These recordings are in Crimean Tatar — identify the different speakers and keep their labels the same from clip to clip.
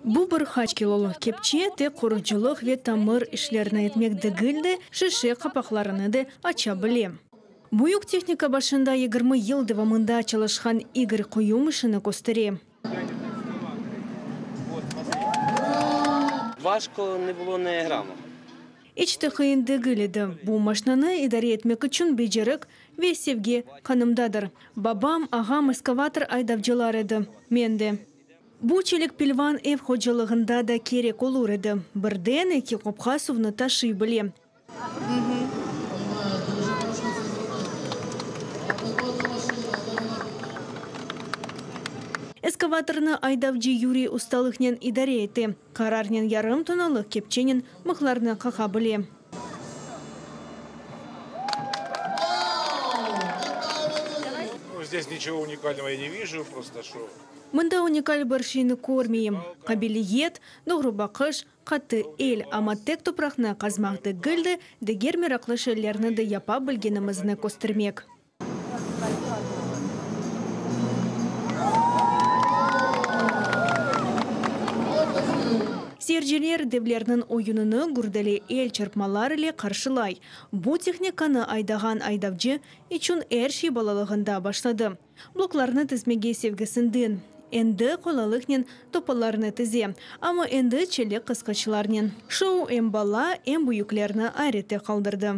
Speaker 1: Bu bir qaç kilolıq kepçe tek qurucılıq ve tamir işlerini etmek degil de, şişe qapaqlarını da aça bile. Büyük tehnika başında 20 yıl devamında çalışqan İgor Quyum işini köstere.
Speaker 2: Важко не було ні грама.
Speaker 1: İç te qıyın degil edi. Bu maşinanı idare etmek içün becerik ve sevgi qanımdadır. Babam, ağam eskavator aydavcılar edi, men de. Bu çelik pelvan ev hocalığında da kerek olur edi. Birden eki qopqa suvnı taşıy bile. Eskavatornı aydavcı Yuriy ustalıqnen idare ete. Qararnen yarım tonnalıq kepçenen mıhlarnı qaqa bile.
Speaker 3: Здесь ничего уникального я не вижу, просто что...
Speaker 1: Mında unikal bir şeyni körmeyim. Qabiliyet, doğru baqış, qattı el, amma tek topraqnı qazmaq degil de, diger meraqlı şeylerni de yapa bilgenimizni köstermek. Seyirciler devlerniñ oyunını gürdeli el çırpmalar ile qarşılay. Bu tehnikanı aydağan aydavcı içün er şey balalığında başladı. Bloklarnı tizmege sevgisinden. Endi qolaylıqnen topalarnı tize, amma endi çelik qısqıçlarnen. Şou em bala, em büyüklerni ayrette qaldırdı.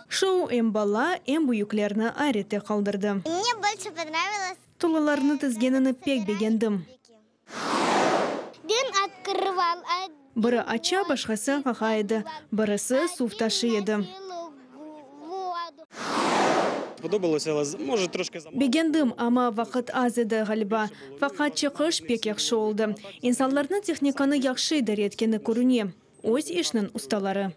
Speaker 1: Şou em bala, em büyüklerni ayrette qaldırdı.
Speaker 4: Мне больше понравилось.
Speaker 1: Tulalarnı tizgenini pek begendim.
Speaker 4: Один открывал,
Speaker 1: Biri aça, başqası qaqa edi, birisi suv taşıy edi.
Speaker 4: воду.
Speaker 2: Сподобалося, але може трошки замало.
Speaker 1: Begendim, amma vaqıt az edi, ğaliba. Faqat çıqış pek yahşı oldı. İnsanlarnıñ tehnikanı yahşı idare etkeni körüne. Öz işiniñ ustaları.